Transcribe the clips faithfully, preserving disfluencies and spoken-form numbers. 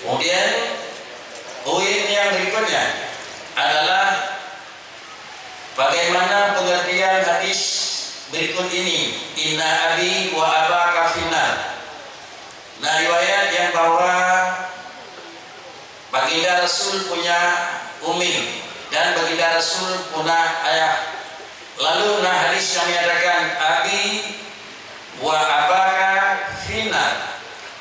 Kemudian, poin yang berikutnya adalah bagaimana pengertian hadis berikut ini, "Inna abi wa abaka finnar." Nah, riwayat yang bahwa Baginda Rasul punya umi dan Baginda Rasul punya ayah. Lalu na hadis yang menyatakan, "Abi wa abaka finnar."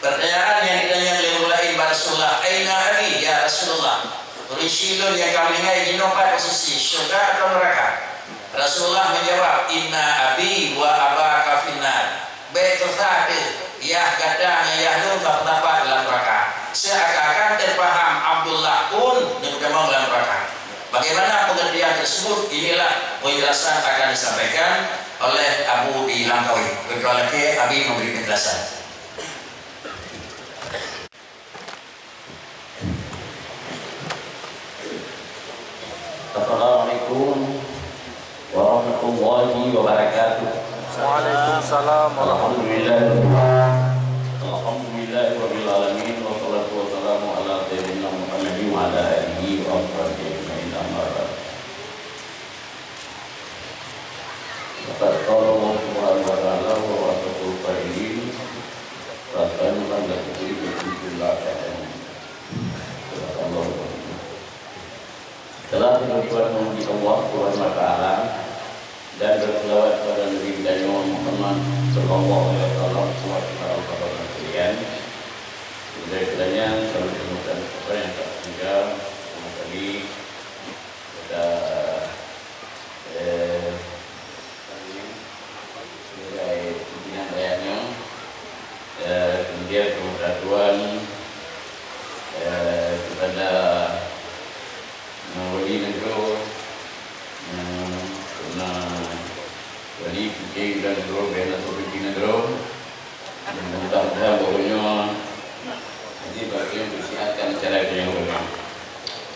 Pertanyaan yang ditanya oleh ureuëng lain bak Rasulullah, "Aina abi, ya Rasulullah?" Ureuëng syik lôn nyang ka meuninggai jinoe pat posisi, syurga atau neraka? Rasulullah menjawab, "Inna abi wa abaka finnar." Bék teusa teuh, yah gata ngon yah lôn ka meusapat lam neuraka. Seakan-akan teupaham Abdullah pun neupeutamong lam neuraka. Bagaimana pengertian tersebut? Inilah penjelasan akan disampaikan oleh Abu di Langkawi. Beutôi lagée Abi memberi penjelasan. Assalamualaikum warahmatullahi wabarakatuh. Waalaikumsalam warahmatullahi. Alhamdulillah. Alhamdulillahirabbil alamin, wassalatu wassalamu ala sayyidina Muhammadin wa ala alihi wa ashabihi ajmain, amma ba'd. Laqad qala Allah subhanahu wa ta'ala wa huwa asdaqul qailin, "Rabbana la tuzigh qulubana ba'da idh hadaytana." Sadaqallahul azim. Setelah bersyukur memuji Allah Subhanahu wa Ta'ala dan berselawat kepada Nabi kita Muhammad sallallahu alaihi wasallam, semoga kita Allah sekalian. Kemudian kiranya selalu ditemukan apa yang tak tinggal, sama sekali kita, eh, sebagai pimpinan rakyatnya, eh, kemudian pemerhatuan, eh, kepada, eh, wali negeri, eh, karena wali penting dan negeri, dan pimpinan negeri. Mudah-mudahan pokoknya nanti bagian bersiapkan acara itu yang benar.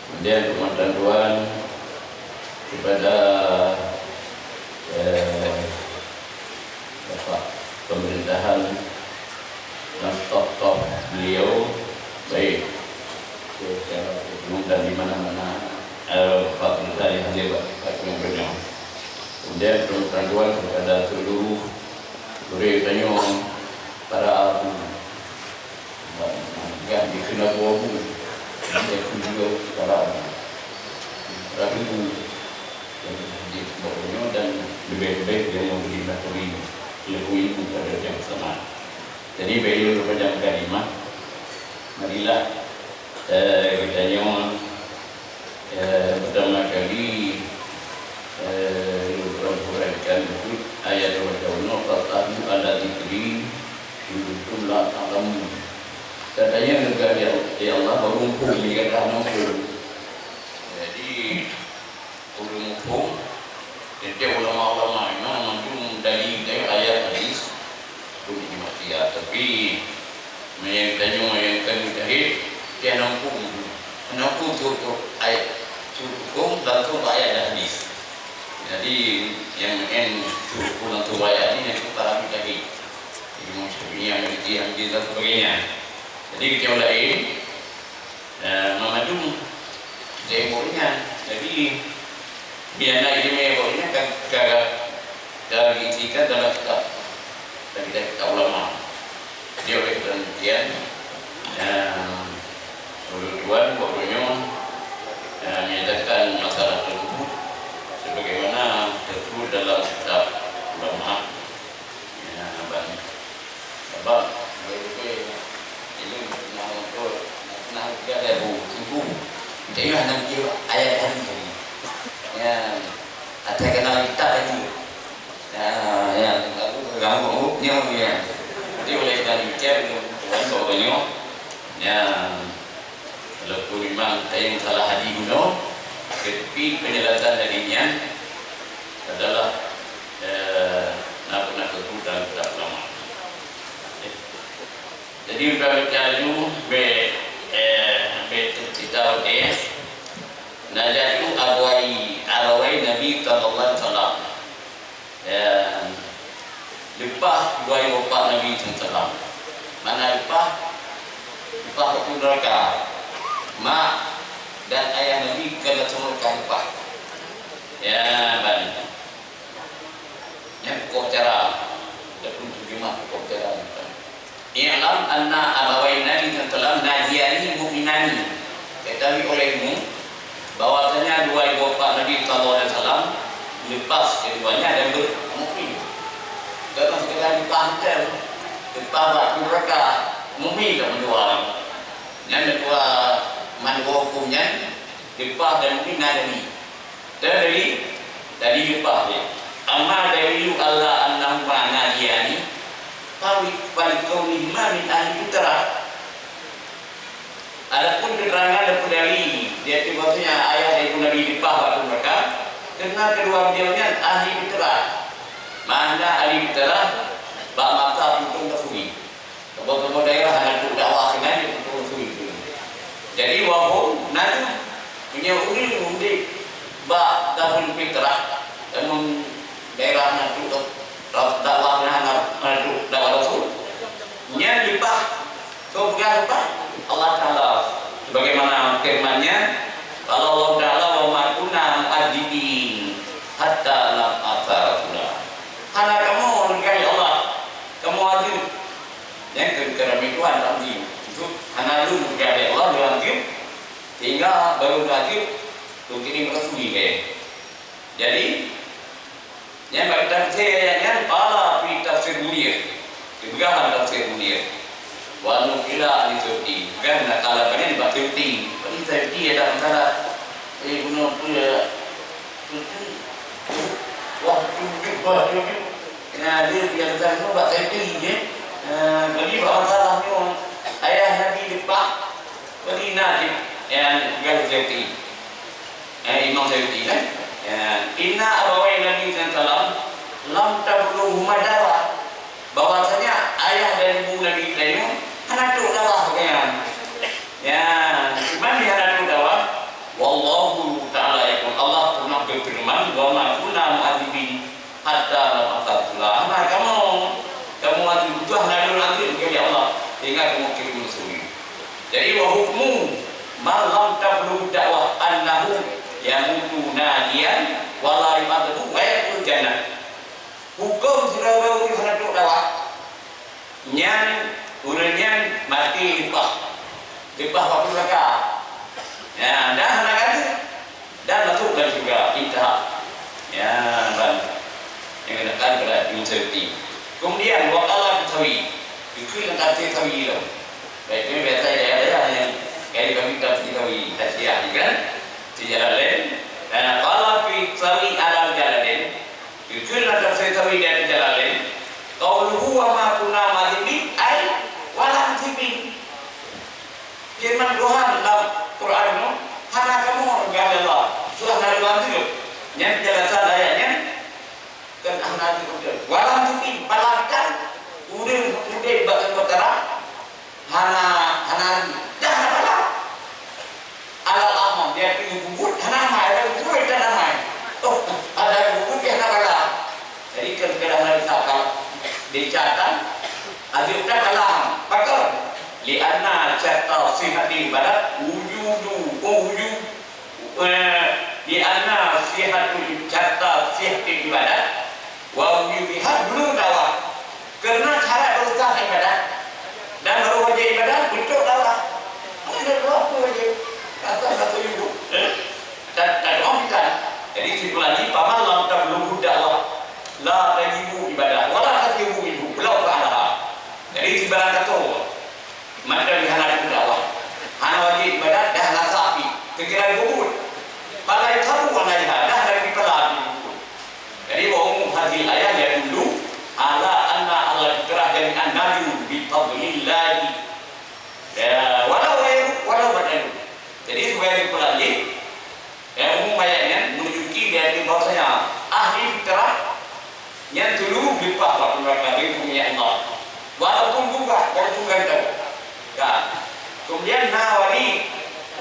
Kemudian pemantauan kepada, eh, Bapak pemerintahan dan staf-staf beliau, baik secara umum dan di mana-mana, eh, Bapak Menteri yang hadir, Bapak Gubernur. Kemudian pemantauan kepada seluruh murid tanyoe, para abu. Yang dikena buah bu, dia pun juga para abu. Para abu. Jadi, pokoknya dan lebih-lebih dia memberi materi ilmu-ilmu pada yang sama. Jadi, beliau kepada kalimah, marilah, eh, kita nyoe Eh, pertama kali, eh, lôn huraikan dikit ayat dua puluh enam, "Fas'alu ahla dzikri in kuntum la ta'lamun." Katanya juga, ya, ya Allah, baru muphom, ini kata muphom. Jadi, ureuëng muphom, setiap ulama-ulama, imam mandum dari ayat hadis, pun ini mati ya. Tapi, meunyoe tanyoe nyang kon mujtahid, dia nampu, nampu cukup ayat, cukup langsung ayat dan hadis. Jadi, yang main cukup langsung ayat ini, yang para mujtahid. Imam Syafi'i, Maliki, Hanafi dan sebagainya. Jadi, kita lain, eh, memadum tembok nyan. Jadi, biar nak ileumèe tembok nyan ka, ka, ka diisikan dalam kitab, dalam kitab, kitab ulama. Jadi, oleh kerana demikian, eh, ulôn tuan, pokoknya, eh, menyatakan masalah tersebut sebagaimana tersebut dalam kitab ulama. Ya, abang. Abang, beutôi. Ini nama tu, nama dia ada bu, ibu. Tengah nanti ayat hari tadi. Ya, ada kenal kitab tadi. Ya, ya, aku ganggu nyoe ya. Jadi oleh dan demikian, tuan pokoknya, ya, walaupun memang saya yang salah hadis bunoe, tetapi penjelasan dari nyan adalah, eh, nak, nak teupeu dalam kitab ulama. Jadi, udah laju be, eh, be cerita, okey. Nah, laju Abawai, Abawai Nabi sallallahu alaihi wasallam. Ya, leupah dua wapat Nabi sallallahu alaihi wasallam. Mana leupah? Bah bak neraka. Mak dan ayah Nabi ka geuseumurka leupah. Ya, ban. Nyan kok cara. Dak pun terjemah kok cara. I'lam anna abawai Nabi sallallahu alaihi wasallam najiyani mu'minani. Ketahui olehmu bahwasanya dua ibu bapa Nabi sallallahu alaihi wasallam lepas keduanya dan bermukmin. Bukan sekadar lepas saja, lepas bak neraka, mukmin tak mendua. Nyan dua mandua hukum nyan, lepas dan mukmin na jadi. Dan dari, dari lepas dia. Amma dalilu ala annahuma najiyani, fali, fali kaunihima min ahli fitrah. Adapun keterangan dan peudalil, yaitu maksudnya ayah dan ibu Nabi leupah bak neraka, karena kedua beliau nyan ahli fitrah. Makna ahli fitrah, bak masa puntông tasawuf. Kamoe-kamoe daerah hana trok dakwah keunan di puntông tasawuf. Jadi, wahum nadu, meunyoe ureueng udép bak tahun fitrah, lam daerah hana trok dakwah, hana trok dakwah Rasul, nyan leupah. Soe peugah leupah? Allah Taala. Sebagaimana firman-Nya, qala Allah Taala, "Wa ma kunna mu'adzibin hatta nab'atsa rasula." Hana kamoe, neupeugah lé Allah, kamoe azeub. Nyan keu, keu ramé Tuhan takzim. Maksud, hana lôn neupeugah lé Allah lôn azeub, sehingga barô lôn azeub, lôn kirim rasul lé. Jadi, nyan bak tafsir ayat nyan, qala fi tafsir Munir. Dipeugah lam tafsir Munir. Wa nuqila an Suyuti. Kan qala banyak bak Suyuti. Bak Suyuti ada masalah. Eh, guna apa ya? Suyuti. Wah, Suyuti, wah, Suyuti. Nah, dia biasa tu bak Suyuti je. Ah, jadi bak masalah tu, ayah Nabi leupah. Jadi, nah, dia, yang peugah Suyuti. Eh, Imam Suyuti, kan? Ya, inna abawai Nabi sallallahu alaihi wasallam lam tablughuhuma da'wah. Bahwasanya ayah dan ibu Nabi Ibrahim hana trok dakwah, kan? Ya, cuman dia hana trok dakwah. Wallahu ta'ala yaqul, Allah pernah berfirman, "Wa ma kunna mu'adzibin hatta nab'atsa rasula." Nah, kamoe, kamoe azeub, tujuh hari lôn azeub, kata Allah, sehingga kamoe kirim rasul. Jadi, wa hukmu man lam tablughu da'wah annahu yamutu nadiyan wa la yu'adzabu wa yadkhulul jannah. Huköm sidroe ureuëng hana trok dakwah, nyan ureuëng nyan maté leupah, leupah bak neraka. Ya, dah hana kata. Dan masuk dalam syurga, intaha. Ya, ban. Nyang keuneuk kan berat, Imam Suyuti. Kemudian, wa qala fi Sawi. Geukheun lam tafsir Sawi lom. Baik, kami biasa daerah-daerah nyang kali kami tafsir Sawi, tafsir ni kan? Di Jalalain. Nah, qala fi Sawi alal Jalalain. Geukheun lam tafsir Sawi dan Jalalain. Qauluhu wa ma kunna mu'adzibin, ai wa la nu'adzzibu. Firman Tuhan lam Quran nyoe, "Hana kamoe geuh Allah, seulaih na lôn azeub." Nyan penjelasan ayat nyan, kan hana azeub beutôi. Walam tuti, palangkan ureuëng udeb bak seumeutoe hana, hana azeub. Dah hana bala. Alal amam, dia pi geubuet hana mai, ada geubuet hana mai. Oh, ada geubuet hana bala. Jadi, kadang-kadang hana bisa kalau dicatat, azeub tak dalam. Pakon? Li'anna syarta sihhatil ibadat wujudu, oh, wujud, eh, li'anna sihhatul, syarta sihhatil ibadat wa wujudiha bulughud da'wah. Karena syarat baru sah ibadat dan baru wajib ibadat, beutôi dakwah. Mana ada dua pun wajib? Kata satu ibu. Eh? Dan, dan orang kita. Jadi, kesimpulan ni, "Faman lam tablughu da'wah, la tajibu ibadah, wa la tasihu minhu, walau fa'alaha." Jadi, sibarang kata, mantong hana dakwah, hana wajib ibadat, dah hana sah pi, kira-kira gubut. Fala yuthabu alaiha, dah hana dipala pi gubut. Jadi, wa umum hadhil ayah yadullu ala anna ahlal fitrah jami'an naju bi fadlillahi. Ya, walau ghairu, walau badalu. Jadi, sebagai kesimpulan jih, ya, umum ayat nyan menunjuki dari bahwasanya ahli fitrah nyan teuluru leupah bak neraka dari hukum Allah. Walaupun gugah, walaupun ganteng. Ya. Kemudian, na wali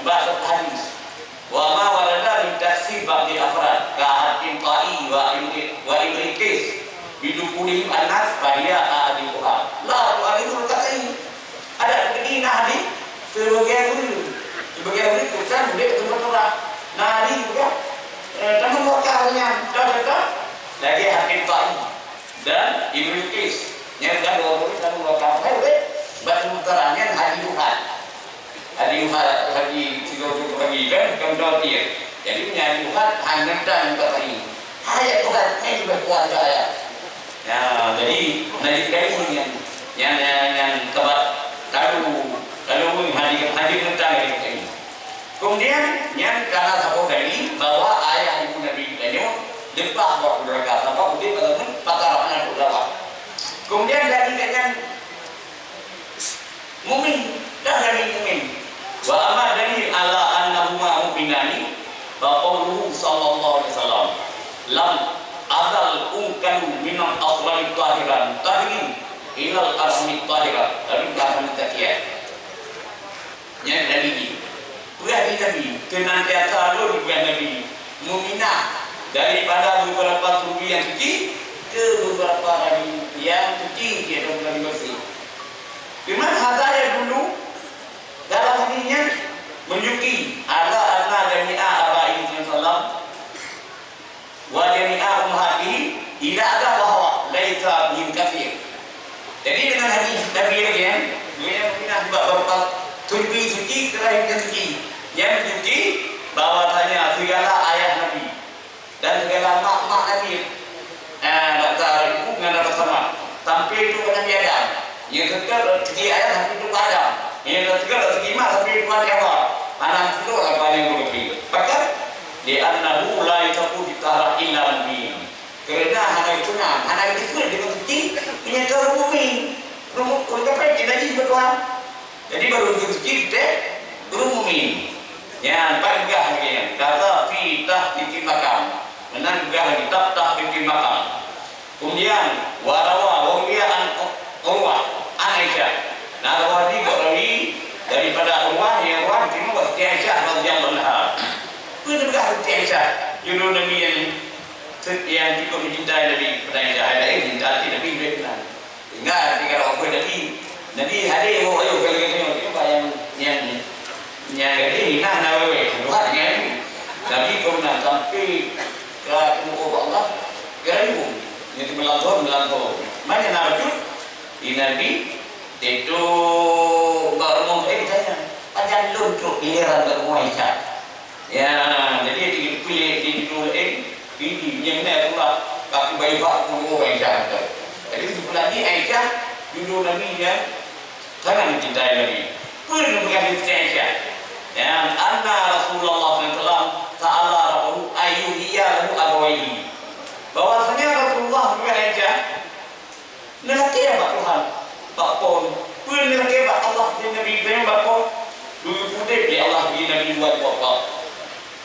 bak hadis. Wa ma warada min takhsis ba'dil afrad, ka Hatim Ta'i wa Imri-, wa Imriqis, bidukhulihim an-nar, fa hiya a'diluha. La tu'aridul qat'i. Ada begini na hadis, Sebagai guru, sebagai guru kita boleh temukan orang. Nah, ini juga, eh, teman lokal yang tahu tak? Lagi Habib Ta'i dan Ibnu Qis. Yang dah dua puluh tahun lokal, saya boleh. Sebab sementara yang Haji Uhad. Haji Uhad, Haji Sidoarjo Haji kan, bukan Daud dia. Jadi, Haji Uhad hanya dan Ta'i. Ayat Tuhan, ini sudah keluar ayat. Ya, jadi, Nabi Ibrahim yang, yang, yang, yang kabar, kalau, kalau hadir, hadir mentang Nabi Ibrahim. Kemudian, yang karena saboh tadi, bahwa ayah ibu Nabi Ibrahim lepas buat neraka, sebab udah pada pun patah rahmat untuk dakwah. Kemudian, dari yang mukmin, dan dari mukmin. Wa amma dalil ala annahuma mu'minani, fa qauluhu sallallahu alaihi wasallam, "Lam azal unkalu minal akhwali tahiran, tahirin ilal arhami tahirat." Lalu dah menitakiat. Nyan Nabi jih. Peugah di Nabi, senantiasa lôn peugah Nabi, meuminah daripada beberapa turbi nyang suci ke beberapa rabi nyang suci, iaitu rabi bersih. Teuma hata nyang dulu dalam hadis nyan menunjuki ala anna jami'a aba'i sallam wa jami'a ummahatihi idza ada wa huwa laisa bihim kafir. Jadi dengan hadis Nabi lagi kan, dunia mungkin akibat berempat turbi suci, terakhirnya suci. Yang menunjuki bahwasanya segala ayah Nabi dan segala mak-mak Nabi, eh, daftar ibu dengan daftar sama. Sampai tu ke Nabi Adam. Yang tetap rezeki ayah sampai tu ke Adam. Yang tetap rezeki mak sampai tu ke Hawa. Anak tu apa yang berlebih. Bahkan, "Li'annahu la yutaqu bi taharah illa mu'min." Kerana hana guna, hana disebut dengan suci, meunyoe ureueng mukmin. Ureueng mu-, ureueng kafir, dia najis bak Tuhan. Jadi, baru disebut suci, teuh ureueng mukmin. Nyan, pat peugah lagèe nyan. Kata fi tahqiqil maqam. Meunan peugah lagi, kitab tahqiqil maqam. Kemudian, warawa, wawiya an Urwah, an Aisyah. Nah, Urwah ni buat rawi daripada Urwah, yang Urwah diterima buat Siti Aisyah radhiyallahu anha. Peue peugah Siti Aisyah? Judul Nabi yang Setiap ikut mencintai Nabi, pernah yang jahat lain, cinta hati Nabi lebih tenang. Sehingga ketika orang pun Nabi, Nabi hadir, oh, ayo, kalau kita tengok, tengok apa yang, yang, yang hadir, nah, nah, wewe, Tuhan, kan? Nabi pernah sampai ke Allah, ke Rayu, yang itu melantau, melantau. Mana nak rujuk? Di Nabi, itu baru mau, eh, tanya, pajan lun truk giliran baru mau Aisyah. Ya, jadi di, di, di, di, eh, di, di, nyang na pula, bak bayu bak puluh Aisyah tu. Jadi, sebelah ni Aisyah, judul Nabi yang sangat mencintai Nabi. Pun bukan mencintai Aisyah. Ya, anna Rasulullah sallallahu alaihi wasallam ta'ala rabbahu ayyuhiya lahu abawaihi. Bahwasanya Rasulullah dengan Aisyah Neulakèe bak Tuhan, bak Po. Peue neulakèe bak Allah dan Nabi Ibrahim bak Po? Geupeuudép lé Allah di Nabi dua bapak.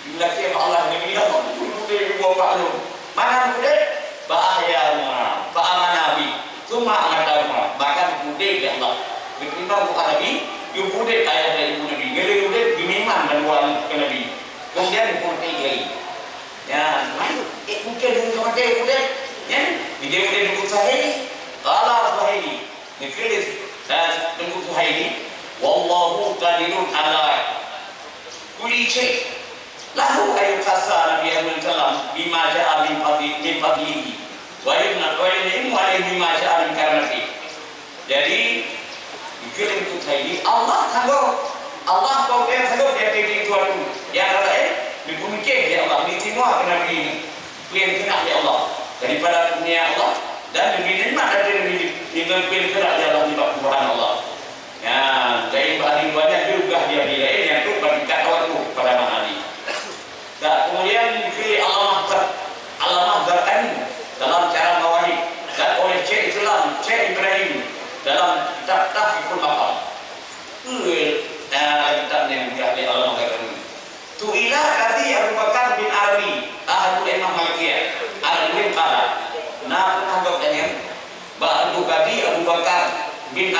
Neulakèe bak Allah, Nabi Allah geupeuudép dua bapak lôn. Mana geupeuudép? Fa ahyahuma, fa amata bih, tsumma amatahuma. Maka geupeuudép lé Allah. Geuteurimong bukan Nabi, geupeuudép ayah dan ibu Nabi. Geulheueh udép, geumeuiman mandua aneuk Nabi. Kemudian geupeuudép lagi. Ya, mari. Eh, mungkin mungkin ada yang muda. Ya, dia muda Teungku Suhaili. Qala Suhaili. Dikritis. Dan Teungku Suhaili. Wallahu qadirun ala kulli syai. Lahu ayyukhassa Nabi Muhammad sallam bima ja'a min fadli, min fadlihi. Wa yumna, wa yun'imu alaihi bima ja'a min karamatihi. Jadi, dikeu lé Teungku Suhaili, Allah sanggob. Allah kok dia sanggob dia titik itu aku. Yang lain, dipeumiké lé Allah, ditimua keu Nabi ini. Peue nyang keuneuk lé Allah. Daripada kurnia Allah, dan diberi nikmat dari Nabi ini. Tinggal peue nyang keuneuk lé Allah, nibak Tuhan Allah. Ya, jadi, bagi banyak juga dia nilai yang tu bertingkat awak tu pada mana ni. Dan kemudian dikri Allamah Zar-, Allamah Zarqani dalam Syarah Mawahib dan oleh Syekh Islam Syekh Ibrahim dalam kitab Tahqiqul Maqam. Peue, eh, kitab nyang dikareh Allamah Zarqani? Su'ila Qadhi Abu Bakar bin Arabi, ahadul a'immah Malikiyah, Arabi qala, na pernah gobnyan Bak Abu Qadhi Abu Bakar bin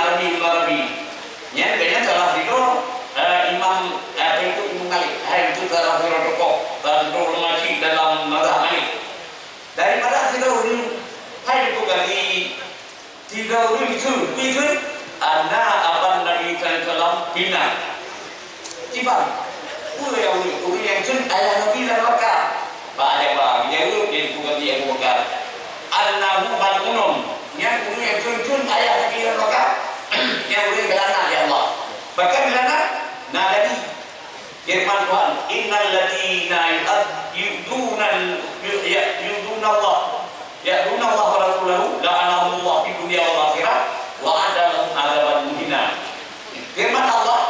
Istighfar. Peue nyang ureuëng, ureuëng nyang kheun ayah Nabi lam neuraka? Fa ajaba, geujaweueb lé Nabi Abu Bakar, "Annahu mal'unun." Nyan ureuëng nyang kheun-kheun ayah Nabi lam neuraka, nyan ureuëng geulaknat lé Allah. Bahkan geulaknat, na lagi feureuman Tuhan, "Innal ladzina yu'ad-, yu'dunal, yu-, ya-, yu'dunallah, yu'dunallah wa rasulahu, la'anahumullah fid dunya wal akhirah, wa a'adda lahum adzaban muhina." Feureuman Allah,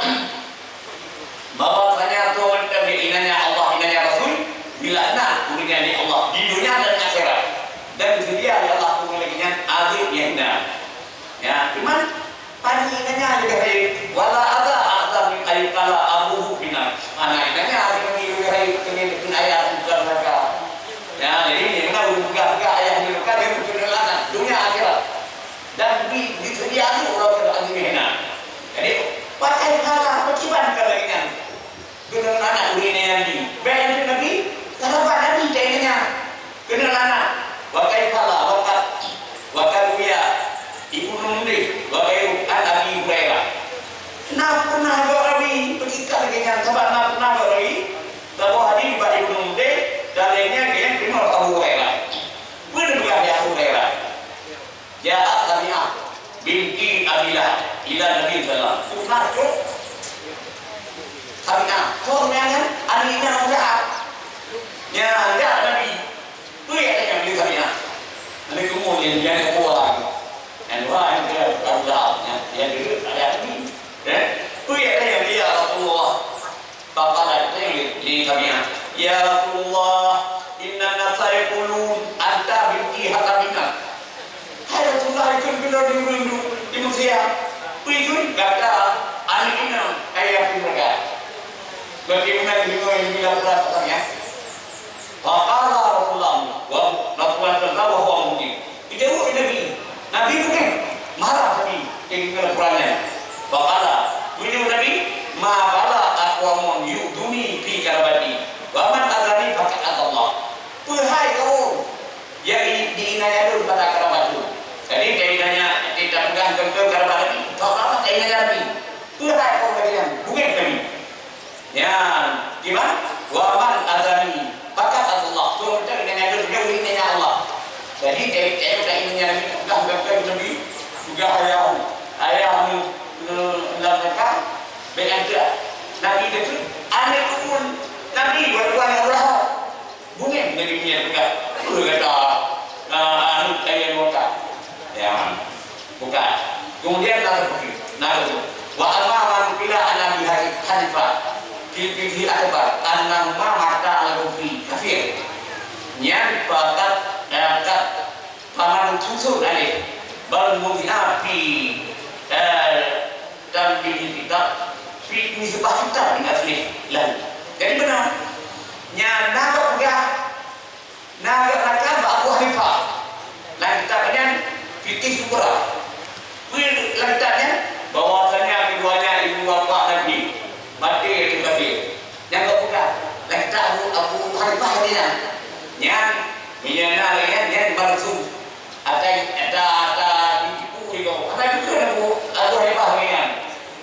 bahwasanya toh mantong inan nyan Allah, inan nyan Rasul, dilaknat ureuëng nyan lé Allah di dunia dan akhirat, dan diseudia lé Allah keu ureuëng nyan azab nyang hina. Ya, cuman, pani inan nyan leubeh rayeuk, wala adza a'zam min ayyuqala abuhu finnar. Mana inan nyan leubeh rayeuk keuneuk kheun ayah bukan neraka. Ya, jadi, inan ureuëng peugah-peugah ayah di neraka, dia bukan neraka, dunia akhirat. Dan di, diseudia lé Allah Taala di hina. Jadi, pakai kala, pakiban kala inan. Keuneuk laknat ureuëng nyang di. Bèk keuneuk Nabi, sahabat Nabi nyang di. Keuneuk laknat. Wa kaifa la, wa qad, wa qad ruwiya Ibnu Mundhir wa ghairuhu an Abi Hurairah. Na pernah geuh rawi, peugah lagèe nyan, sabab na pernah geuh rawi, saboh hadis bak Ibnu Mundhir, dan lainnya geuh teurimong Abu Hurairah. Peue neupeugah lé Abu Hurairah? Ja'at Sami'ah binti Abi Lahab ila Nabi sallallahu alaihi wasallam. Pernah trok Sami'ah, trok nyan, aneuk Abu Lahab. Nyan, jak Nabi. Peue nyang tanyong lé Sami'ah? Aneuk keumu nyan, nyan dua. Nyan dua, nyan keu Abu Lahab, nyan, nyan dua, ada Nabi. Eh? Peue nyang tanyong lé, ya Rasulullah? Faqalat, tanyong lé, lé Sami'ah, "Ya Rasulullah, inna nasa yaqulun anta binti hakamin nas." Hai Rasulullah, ikheun keunoe di ureuëng di Mesir, peue ikheun gata aneuk inong kaya peue gata. Bagaimana dengan yang dilakukan Sami'ah? Faqala Rasulullah, wa Rasulullah sallallahu alaihi wasallam, geujaweueb lé Nabi. Nabi beungéh, marah Nabi, deungon peurangnya. Faqala, geujaweueb Nabi, "Ma bala aqwamun yu'duni fi qarabati, wa man adani faqad adallah." Peue hai kaum nyang di, di inan nyan lôn bak karabat lôn. Jadi, di inan nyan, kita peugah teuntang karabat Nabi, karabat di inan nyan Nabi. Peue hai kaum lagèe nyan, beungéh Nabi. Nyan, kiban? "Wa man adani, faqad adallah." Tuhan kata, "Ingat nyan, dia ini Allah." Jadi, dari tayong dah ini nyan, peugah, peugah Nabi, peugah ayah, ayah, eh, lam neraka, bèk nyan. Nabi kata, "Aneuk pun Nabi, walaupun aneuk Allah." Beungéh Nabi nyan peugah, "Peue gata, ah, aneuk kaya neraka?" Ya, bukan. Kemudian na lagèe, na lagèe. Wa amma ma nuqila an Abi Hanifah fil fiqhil akbar annahuma mata ala kufri kafir. Nyan pakat, eh, kat paman susun alih. Bal mudhi'a fi, eh, tanbihil kitab, fi nisbah kitab min aslih lahu. Jadi beuna. Nyan na peugah Na geunakan bak Abu Hanifah. Lam kitab nyan Fiqih Kubra. Peue lam kitab nyan? Bahwasanya keduanya ibu bapa Nabi maté di kafir. Nyang geupeugah lam kitab Abu, Abu Hanifah tadi nyan. Nyan, meunyoe na lagèe nyan, nyan palsu. Atai, ata, ata ditipu lé gob. Atai ditipu lé Abu, Abu Hanifah lagèe nyan.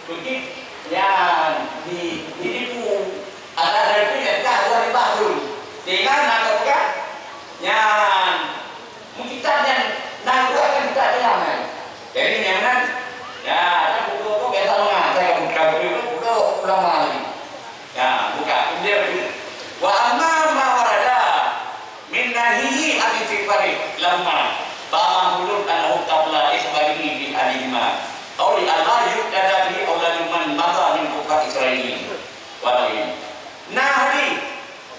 Begitu nyan di, ditipu. Ada dari tu nyata dua ribu tahun. Dengan nak buka nyan, mungkin tak nyan nak buka kan tak bilang kan. Jadi nyan kan, ya, kan buku tu biasa mengajar buka buku tu ulama lagi. Ya, buka. Kemudian, wa amma ma warada min nahihi an istighfari lamma, fa mahmulun annahu qabla ikhbarihi bi alihima. Aw li Allah yuqtada bihi aw la man madha min kufar Israil. Wa lain. Nah, ni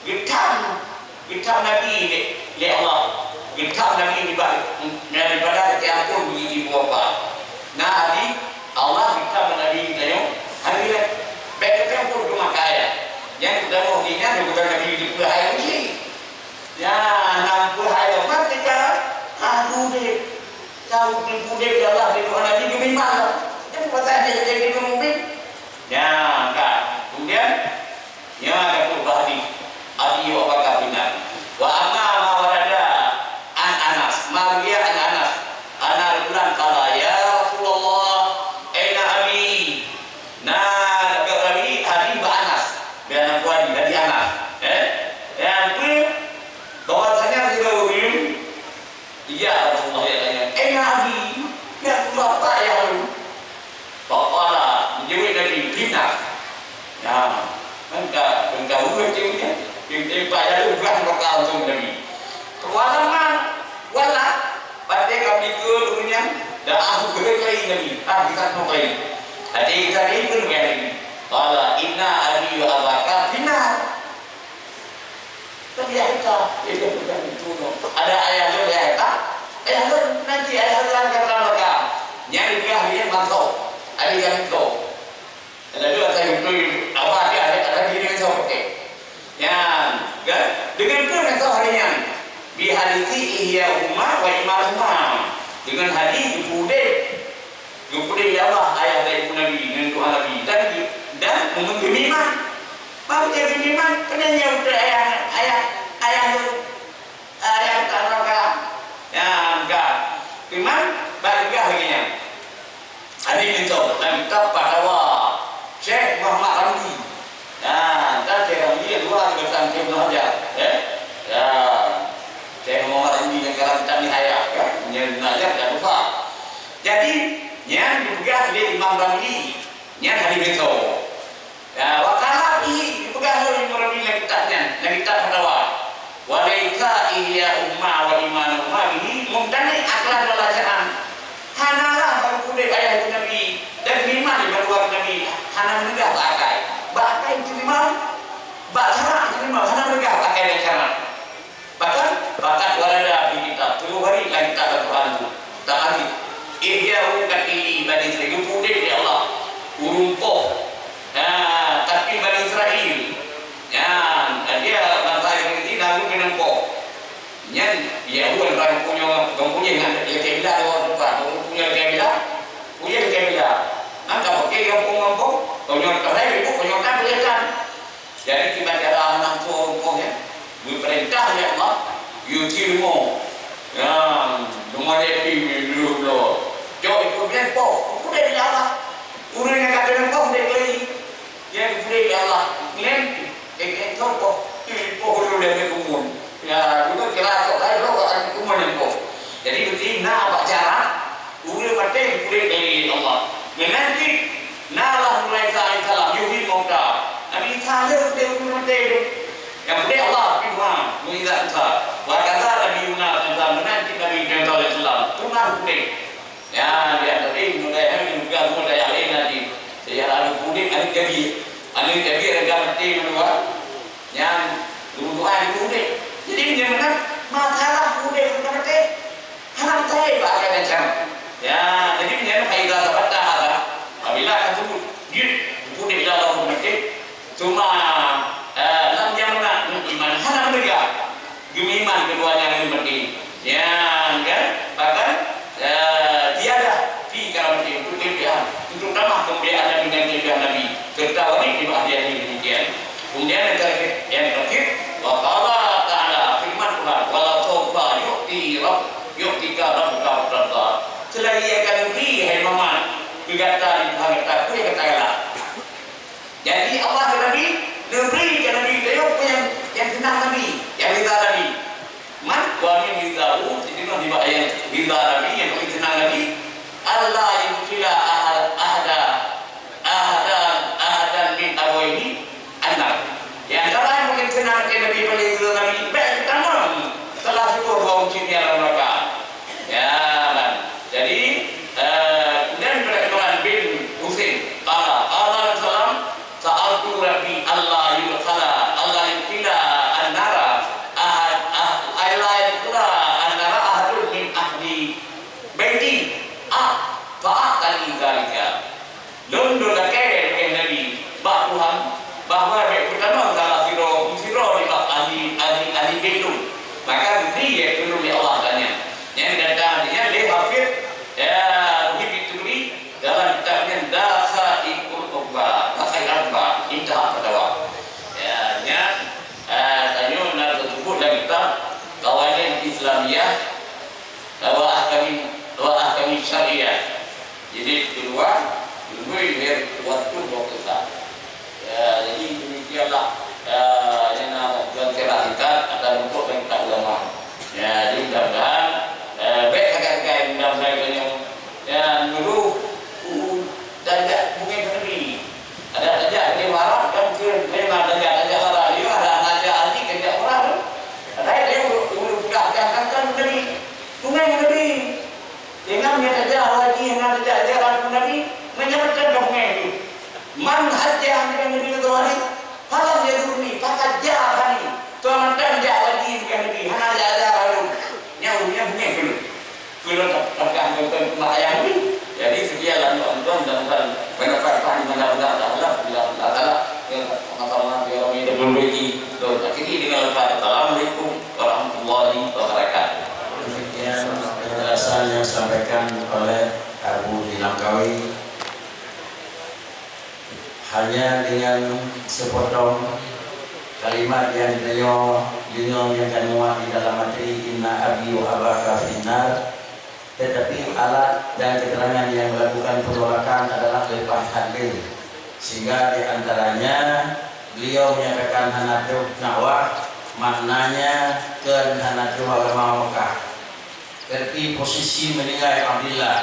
geutam, geutam Nabi lé, lé Allah. Geutam Nabi nibak, daripada geutam pun bagi ibu bapa. Nah, ni Allah geutam Nabi tanyoe. Hari ni, bèk geutam pun cuma kaya. Nyang geutam di nyan geutam Nabi di peue hai uji. Ya, nam peue hai umat kita. Aku deh. Tahu di budek Allah di Tuhan Nabi demi malam. Kan pasal dia jadi mukmin. Ya, kan. Kemudian, ya, ada perubahan ni. Abi wa baka binar. Wa amma ma warada an Anas. Ma ruwiya an Anas. Anna rajulan qala, "Ya Rasulullah, aina abi?" Nah, rawi hadis bak Anas. Ha, kan ka, kan ka ureueng cit nyan. Cit, cit, payah lé ureueng lokal tu Nabi. Walama, wala, patéh ka meuninggai ureueng nyan, dan aku geurék lagi Nabi. Ah, kita mau lagi. Hati kita ni pun lagi. Qala inna abi wa abaka finnar. Tapi ya kita, itu bukan itu. Ada ayah lu, ayah kita. Ayah lu, nanti ayah lu akan dalam neraka. Nyan dia dia masuk. Ada yang itu. Lalu akan betul apa dia ada, ada diri yang sama, okey. Nyan, kan? Dengan pun yang tahu hari nyan. Bi hadisi ihya'uhuma wa imanuhuma. Dengan hadis geupeudeh, geupeudeh lé Allah ayah dan ibu Nabi, ngon doa Nabi. Dan, dan meunyoe geumiman. Bang jadi iman, peunah nyoe untuk ayah, ayah, ayah lu. Ah, nyang ka raka. Nyang ka. Iman, bak gah lagèe nyan. Adi mantong, lam kitab Fatawa Syekh Muhammad Ramli. Nah, dan Syekh Ramli yang dua juga tentang Ibnu Hajar, eh? Ya. Syekh Muhammad Ramli yang dalam kitab Nihayah, ya. Yang Ibnu Hajar dah lupa. Jadi, nyan dipeugah lé Imam Ramli. Nyan hadis mantong. Ya, wa qala fihi, dipeugah lé Imam Rabi lam kitab nyan, lam kitab Fatawa. Wa laisa ihya'uhuma wa imanuhuma bihi mumtani' aqlan wa la syar'an. Hanalah baru udép ayah Nabi dan iman di bantuan Nabi, hana meunegah bak akai. Bak akai itu memang, bak syarak itu memang hana meunegah bak akai dan syarak. Bahkan, bahkan warada fi kitab, teungoh hari lam kitab Al-Quran tu. Tak hadis. Ihya'u katili Bani Israil. Geupeuudép lé Allah ureueng poh. Ha, tapi Bani Israil. Nyan, dia bangsa Yahudi lalu keuneuk poh. Nyan, Yahudi orang punya, orang punya ngan dia kira dah orang punya kira. Punya kira. Maka pakai gampông-gampông, konyol terai, konyol kan, boleh kan. Jadi, kiban cara aneuk tuha rumoh nyan, geupeurintah lé Allah, yue ci rumoh. Nyan, rumoh Levi meunyoe dulu. Cok ikut nyan poh, udép lé Allah. Ureueng nyang ka keuneuk poh, udép lé. Nyan udép lé Allah. Nyan, eh, eh, cok poh. Ih, poh dulu lé kumun. Ya, dulu kira cok, eh, dulu kat kumun nyan poh. Jadi, beutôi na bak cara Ureueng maté geupeuudép lé Allah. Meunan cit na lah Nabi Isa alaihissalam yuhyil mauta. Nabi Isa lé udép ureueng maté tu. Nyang udép Allah, tapi Tuhan, mukjizat Isa. Wa kadza Nabi Yunus alaihissalam, meunan cit Nabi Yunus alaihissalam, Tuhan udép. Ya, di antara mulai hari juga mulai hari nanti. Saya lalu udép, ada jadi. Ada jadi, ada mati, menua. Nyan, ureueng tuha jeuet udép. Jadi, meunyoe meunan, masalah udép ureueng maté, hana meusabe bak akai macam. Ya, jadi, meunyoe fa iza sabata hadza, apabila ka teubukti jeuet udép dalam ureueng maté, cuma, eh, lam nyang meunan iman hana meunegah, geumeuiman keudua nyang ureueng maté. Nyan kan, bahkan, eh, tiada fi karamati untuk kelebihan, untuk tamah kemuliaan Nabi dan kelebihan Nabi, serta wali di bahagian ini demikian. Kemudian yang terakhir, yang terakhir, wa qala ta'ala, firman Tuhan, "Wa la sawfa yu'ti rabb-, yu'tika rabbuka fatarda." Selagi akan beri, hai Muhammad, keu gata di Tuhan gata, peue nyang gata galak. Jadi, Allah keu Nabi, neubri keu Nabi, tayue peue nyang, nyang seunang Nabi, nyang rida Nabi. Man, wa min ridahu, jadi, nibak nyang rida Nabi, nyang paling seunang Nabi, Allah yudkhila ahad-, ahada, ahadan, ahadan min abawaihi annar. Di antara nyang paling seunang keu Nabi, paling rida Nabi, bèk geutamong salah sidroe ureueng cit nyan lam neuraka. Ya, kan. Jadi, eh, kemudian daripada Imran bin Husain, qala, qala Rasulullah, sa'altu Rabbi alla yudkhala, alla yudkhila an-nara ahad, ah, alla yudkhala an-nara ahadun min ahli baiti, ah, fa a'tani dzalika. Lôn, lôn lakèe, lakèe Nabi, bak Tuhan, bahwa bèk geutamong salah sidroe, sidroe nibak ahli, ahli, ahli bit lôn. Maka geubri lé keu lôn lé Allah dan nyan. Nyan gata nyan lé Hafidh, ya, Muhyiddin Turi dalam kitab nyan Daqaiqul Uqba, Daqaiqul Uqba, Intaha Fatawa. Ya, nyan, eh, tanyoe na teuseubut lam kitab Qawanin Islamiyah, Wa ahkami, wa ahkami syariah. Jadi, keudua, leubeh dari waktu, waktu sah. Ya, jadi demikianlah Nyan seupotong kalimat nyang tanyoe deungoe nyang ka muat di dalam materi "Inna abi wa abaka finnar", teutapi alat dan keuterangan nyang meulakukan peunolakan adalah leupah that lé, sehingga di antaranya beliau menyatakan hana troh dakwah, maknanya kheun hana troh agama Mekah. Teutapi posisi meuninggai Abdillah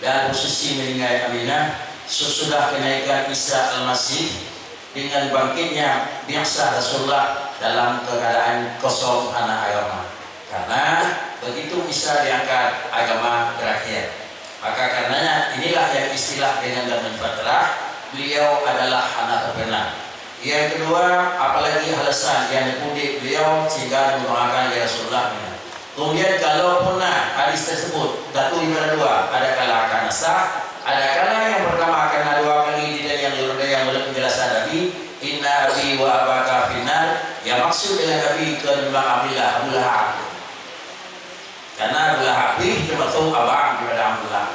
dan posisi meuninggai Aminah sesudah keunaikan Isa Almasih dengan bangkitnya biasa Rasulullah dalam keuadaan kosong hana agama. Karena begitu Isa diangkat, agama berakhir. Maka karenanya inilah yang istilah dengan zaman fatrah, beliau adalah hana terkenal. Yang kedua, apalagi alasan yang dipeudeh beliau sehingga didoakan oleh Rasulullah. Kemudian, kalaupun na hadis tersebut, satu daripada dua, adakala akan sah, adakala yang pertama karena dua kali tidak yang yang menurut penjelasan Nabi, "Inna abi wa abaka finnar", yang maksud dengan Nabi itu adalah Abdullah, Abu Lahab. Karena Abu Lahab pih termasuk abang daripada Abdullah.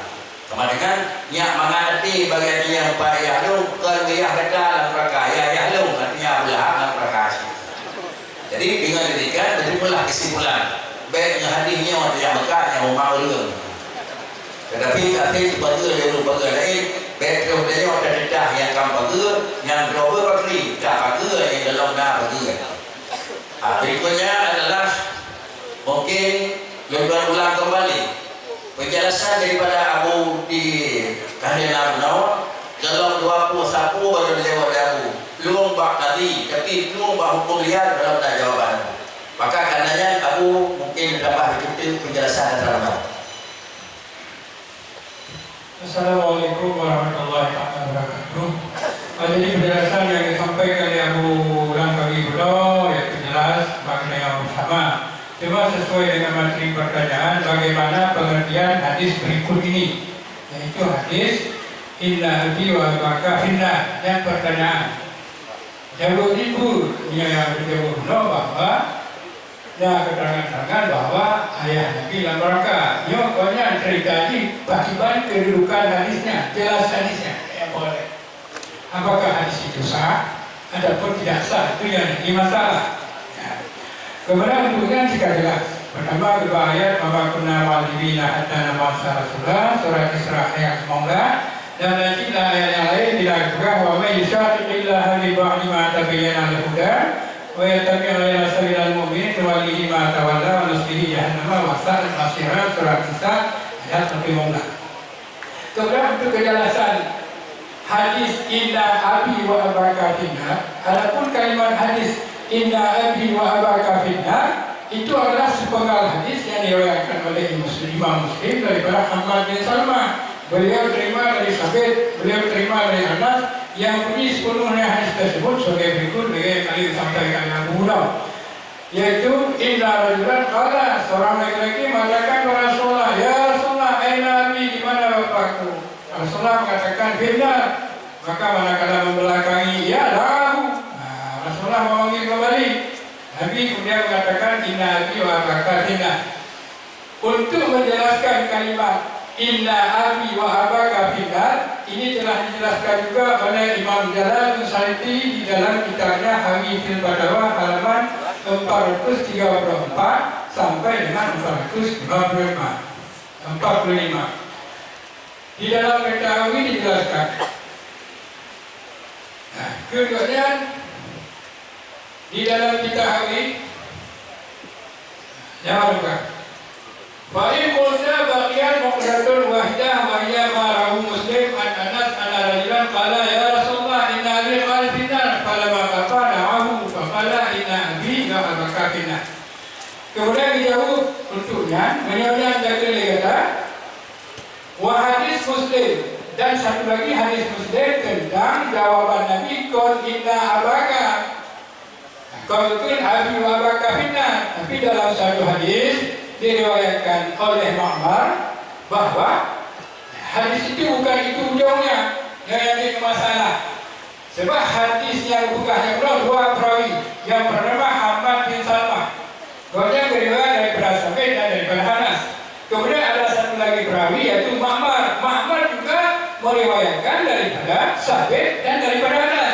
Sama dengan nyak mangat até bagi artinya rupa ayah lôn, kon ayah gata lam neraka, ya ayah lôn, artinya Abu Lahab lam neraka. Jadi dengan demikian, bertimbalah kesimpulan, baik ngon hadis nyoe nyang meukat nyang umat ureueng. Tetapi tapi bagi ureueng bagi lain, baik troh tanyoe tateudah nyang kam bagi, nyang droe bagi, tak bagi nyang dalam na bagi. Ha, berikutnya adalah mungkin lôn ulang kembali penjelasan daripada Abu di Kahdenan Nawawi dalam dua puluh sapu baru dijawab oleh Abu. Lueng bak kadi, tapi lueng bak hukum liar dalam dah jawaban. Maka karenanya Abu mungkin tambah sedikit penjelasan dan terang. Assalamualaikum warahmatullahi taala wabarakatuh. Ah, jadi penjelasan yang disampaikan oleh Abu Langkawi Budo, ya, jelas bagi yang bersama. Cuma sesuai dengan materi pertanyaan, bagaimana pengertian hadis berikut ini? Yaitu hadis, "Inna abi wa abaka finnar." Dan pertanyaan, jawab ibu, yang dijawab Budo bahwa na keterangan-keterangan bahwa ayah Nabi lam neraka. Nyoe kon nyan cerita jih, pakiban kedudukan hadisnya, jelas hadisnya. Ya, boleh. Apakah hadis itu sah ataupun tidak sah, itu yang jadi masalah. Ya. Kemudian untuk nyan jika jelas. Pertama, kedua ayat, "Wa ma kunna mu'adzibina hatta nab'atsa rasula", surat Isra ayat sembilan belas. Dan lanjutlah ayat yang lain, bila geupeugah, "Wa may yushaqiqillaha min ba'di ma tabayyana lahul huda, wa yattabi' ghayra sabilil mu'minin nuwallihi ma tawalla wa nuslihi jahannama wa sa'at masira", surat Nisa ayat satu lima belas. Kemudian untuk kejelasan hadis "Inna abi wa abaka finnar", adapun kalimat hadis "Inna abi wa abaka finnar", itu adalah sepenggal hadis yang diriwayatkan oleh Muslim, Imam Muslim daripada Hammad bin Salmah. Beliau terima dari Sabit, beliau terima dari Anas, yang bunyi sepenuhnya hadis tersebut sebagai berikut, bagi yang kali disampaikan Abu Dawud, yaitu, "Inna rajulan qala", seorang laki-laki mengatakan kepada Rasulullah, "Ya Rasulullah, aina abi, di mana bapakku?" Rasulullah mengatakan, "Finnar." Maka manakala membelakangi ia, da'ahu. Nah, Rasulullah memanggil kembali. Nabi kemudian mengatakan, "Inna abi wa abaka finnar." Untuk menjelaskan kalimat "Inna abi wa abaka finnar", ini telah dijelaskan juga oleh Imam Jalaluddin Suyuti di dalam kitabnya Hawi fil Fatawa halaman empat ratus tiga puluh empat sampai dengan empat ratus lima puluh lima, empat puluh lima. Di dalam kitab Hawi dijelaskan. Nah, keduanya di dalam kitab Hawi, jangan lupa. Fa in qulta baqiyat uqdatun wahidah wa hiya ma rawahu Muslim an Anas anna rajulan qala, "Ya Rasulullah, inna abi qala finnar," falamma qafa da'ahu fa qala, "Inna abi wa abaka finnar." Kemudian dijawab untuk nyan, meunyoe nyan jaga lé gata, wa hadis Muslim, dan satu lagi hadis Muslim tentang jawaban Nabi, "Qul inna abaka." Kon kheun "abi wa abaka finnar", tapi dalam satu hadis diriwayatkan oleh Ma'mar bahwa hadis itu bukan itu ujungnya yang jadi masalah. Sebab hadis nyang geupeugah nyan keudroe dua perawi, nyang peureunama Hammad bin Salmah. Gobnyan meuriwayat daripada Sabit dan daripada Anas. Kemudian ada satu lagi perawi, yaitu Ma'mar. Ma'mar juga meuriwayatkan daripada Sabit dan daripada Anas.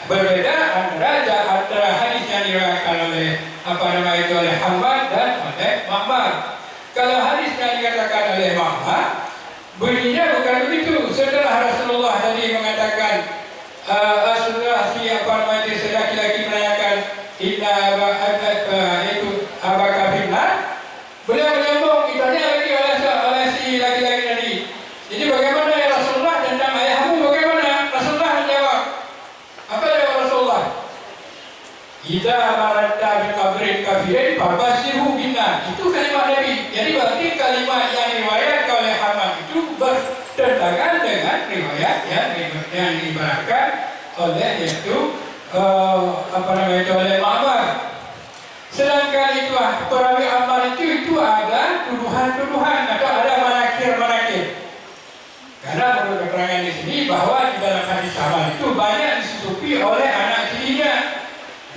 Berbeda antara, antara hadis yang diriwayatkan oleh, apa nama itu, oleh Hammad dan oleh Ma'mar. Kalau hadis yang dikatakan oleh Ma'mar, bunyinya bukan begitu. Setelah Rasulullah tadi mengatakan, eh, setelah si, apa nama itu, si laki-laki menanyakan, "Inna Aba, Aba, itu Abaka finnar?" Beliau menyambung, ditanya lagi oleh, oleh si laki-laki tadi, "Jadi bagaimana, ya Rasulullah, tentang ayahmu, bagaimana?" Rasulullah menjawab, apa jawab Rasulullah? "Idza mararta bi qabrin kafirin fabasyiru binnar." Itu kalimat Nabi. Jadi berarti kalimat yang diriwayatkan oleh Hammad itu bertentangan dengan riwayat yang, yang diibaratkan oleh, yaitu, eh, apa nama itu, oleh Ma'mar. Sedangkan itu, ah, perawi Ammar itu, itu ada tuduhan-tuduhan atau ada manakir-manakir. Karena menurut keterangan di sini bahwa di dalam hadis Ammar itu banyak disusupi oleh anak tirinya.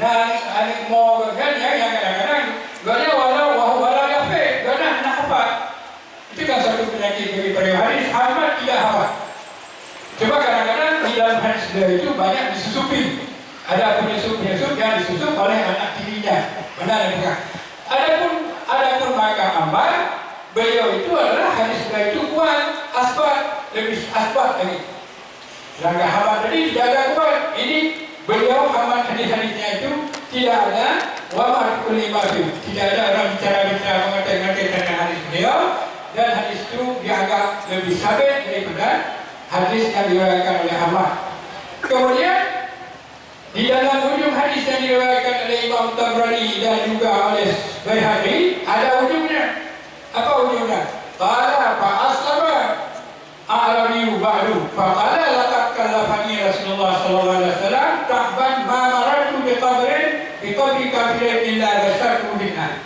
Nah, anak, anak mo kan, yang, yang kadang-kadang, gobnyan walau, walau, walau yafe, gobnyan hana hafal. Itu kan satu penyakit bagi perawi hadis, Ammar tidak hafal. Cuma kadang-kadang di dalam hadis beliau itu banyak disusupi. Ada penyusup-penyusup yang disusup oleh anak tirinya. Mana ada pegang. Adapun, adapun maka Ammar, beliau itu adalah hadis beliau itu kuat, asbat, lebih asbat lagi. Sedangkan Hammad tadi tidak ada kuat. Ini beliau, Hammad, hadis-hadisnya itu tidak ada, wa ma kulli ma fi, tidak ada orang bicara-bicara mengatai-ngatai tentang hadis beliau, dan hadis itu dianggap lebih sabit daripada hadis yang diriwayatkan oleh Hammad. Kemudian, di dalam ujung hadis yang diriwayatkan oleh Imam Tabrani dan juga oleh Baihaqi, ada ujungnya. Apa ujungnya? Qala fa aslama A'rabiyyu ba'du, faqala, "Laqad kallafani Rasulullah sallallahu alaihi wasallam ta'ban ma marartu bi qabrin, bi qabri kafirin illa basyartuhu bin nar."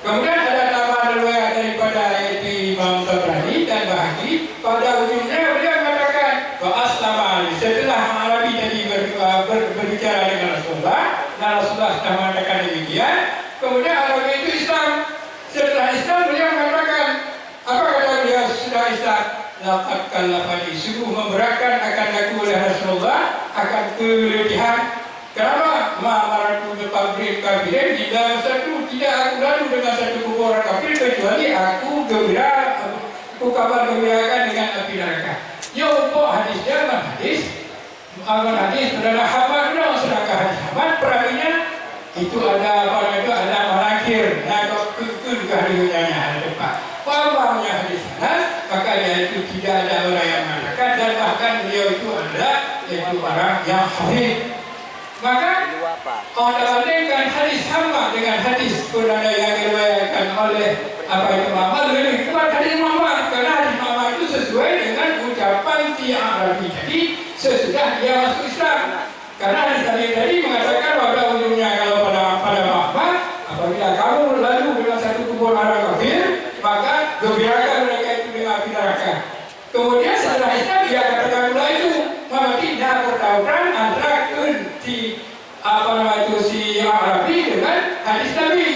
Kemudian ada tambahan riwayat daripada, yaitu Imam Tabrani dan Baihaqi, pada ujungnya beliau mengatakan, "Fa aslama," setelah Arabi tadi ber-, ber-, berbicara dengan Rasulullah, dan Rasulullah sudah mengatakan demikian, kemudian Arabi itu Islam. Setelah Islam, beliau mengatakan, apa kata beliau sesudah Isya? "Laqad kallafani," sungguh memberatkan akan aku oleh Rasulullah, akan keletihan. Kenapa? "Ma marartu bi qabrin kafirin illa basyartuhu," tidak aku lalu dengan satu kubur orang kafir kecuali aku gembira, aku kabar gembirakan dengan api neraka. Nyoe umpuk hadis dia ngon hadis Amun hadis perdana Hammad ulang, sedangkan hadis Hammad perawinya itu ada, apa nama itu, ada manakir, na kok keukeuh keu hadis nyan hana tepat. Umpamanya hadis Hasan, maka dia itu tidak ada orang yang mengatakan, dan bahkan beliau itu adalah yaitu orang yang sahih. Maka, kalau bandingkan hadis Hammad dengan hadis perdana yang diriwayatkan oleh, apa itu, Ma'mar, lebih kuat hadis Ma'mar, karena hadis Ma'mar itu sesuai dengan ucapan si Arabi tadi, sesudah dia masuk Islam. Karena hadis Nabi tadi mengatakan pada ujungnya, kalau pada, pada Ma'mar, "Apabila kamu lalu dengan satu kubur orang kafir, maka gembirakan mereka itu dengan api neraka." Kemudian setelah Islam, dia katakan pula itu, berarti na pertauran antara si, apa nama itu, si Arabi dengan hadis Nabi.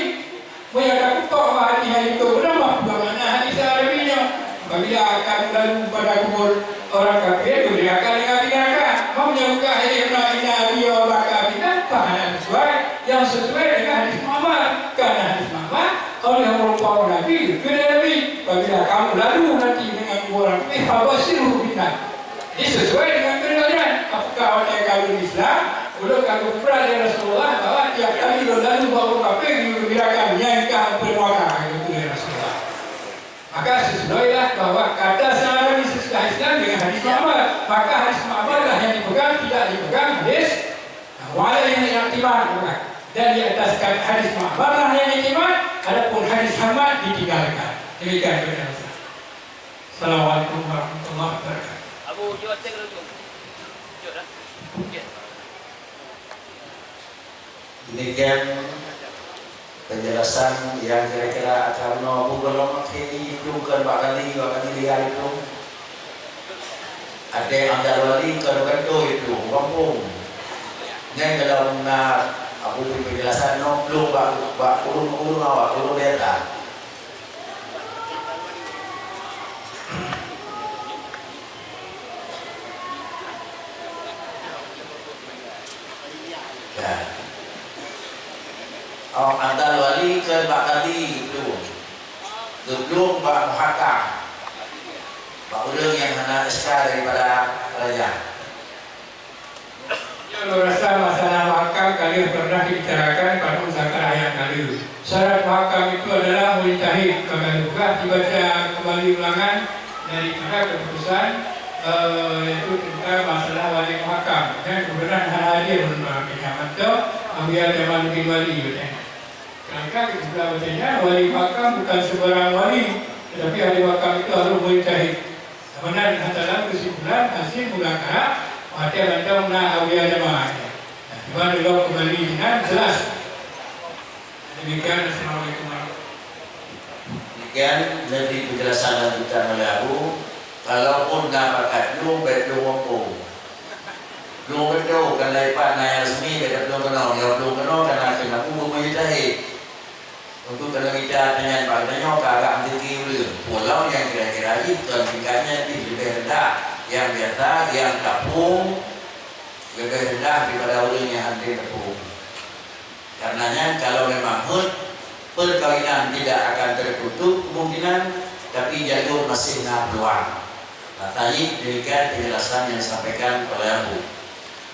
Meunyoe tapeugah bak hadis nyang jiteupeue, meupeue makna hadis Arabi nyoe? Apabila kamu lalu pada kubur orang kafir, diberikan dengan binatang. Meunyoe bukan hadis Nabi, Nabi Allah kafir, tak hana sesuai. Yang sesuai dengan hadis Ma'mar. Karena hadis Ma'mar, oleh merupakan Nabi, keu Nabi. Apabila kamu lalu nanti dengan kubur orang kafir, fabasyiru binnar. Jadi, sesuai dengan kehendak nyan, apakah orang yang kafir Islam, ulôn ka geupeugah lé Rasulullah bahwa tiap kali lôn lalu bak ureueng kafir, geuyue geumbirakan, nyan ka peue maka, geuyue geupeugah lé Rasulullah. Maka, seusuailah bahwa kata sang Arabi sesudah Islam dengan hadis Ma'mar. Maka, hadis Ma'mar lah yang dipegang, tidak dipegang hadis, nah, wa alaihi i'timad, bukan. Dan di atas hadis Ma'mar lah yang diiktimat, adapun hadis Hammad ditinggalkan. Demikian penjelasan. Assalamualaikum warahmatullahi wabarakatuh. Abu, jawab cek dulu. Jawab dah. Okey. Demikian penjelasan yang kira-kira akan bunoe bugoe lom akhé jiplôh keu bak kali, bak kali liya jiplôh. Até Abdul Wali keu kantô jiplôh gampông. Nyan dalam na Abu bri penjelasan nyoe plôh bak, bak ureueng-ureueng awak, ureueng biasa. Antar wali keu bak kadi geuplueng, geuplueng bak muhakam, bak ureueng nyang hana S K daripada raja. Nyoe lôn rasa masalah muhakam ka lheueh pernah dibicarakan padum saka ayat lalu. Syarat muhakam itu adalah mujtahid, ka lheueh peugah dibaca kembali ulangan daripada keputusan, eh, yaitu tentang masalah wali muhakam. Dan kebetulan hana hadir ulôn bak keunyan mantong, Abuya Jamal bin Wali, beutôi. Sedangkan kesimpulan bahasanya wali muhakam bukan sembarang wali, tetapi ahli muhakam itu harus mujtahid. Meunan hatalam kesimpulan hasil muzakara, watée mantong na Abuya Jamal. Nah, cuba dulu kembali dengan jelas. Demikian, assalamualaikum warahmatullahi wabarakatuh. Demikian, lebih penjelasan lanjutan oleh Abu. Kalaupun na bakat lôn, bék lôn muphom. Lôn beutôi, kan dari pat na nyang resmi, bék lôn keunoe. Nyang lôn keunoe, kan na keunan Abu mujtahid. Untuk dalam ija nyan bak geutanyoe ka agak meuteuki ureueng. Pulau nyang kira-kira jih tuan tingkatnya jih leubeh rendah. Nyang biasa, nyang tapung leubeh rendah daripada ureueng nyang hana tapung. Karena nyan, kalau memang hot, perkawinan tidak akan tertutup kemungkinan, tapi jalur masih na peluang. Nah, tadi demikian penjelasan yang disampaikan oleh Abu.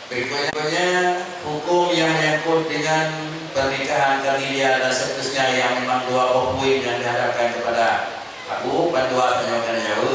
Berikutnya, hukum yang menyangkut dengan pernikahan kadilia dan seterusnya yang memang dua boh poin yang dihadapkan kepada Abu, bandua tanyoe ka jaweueb.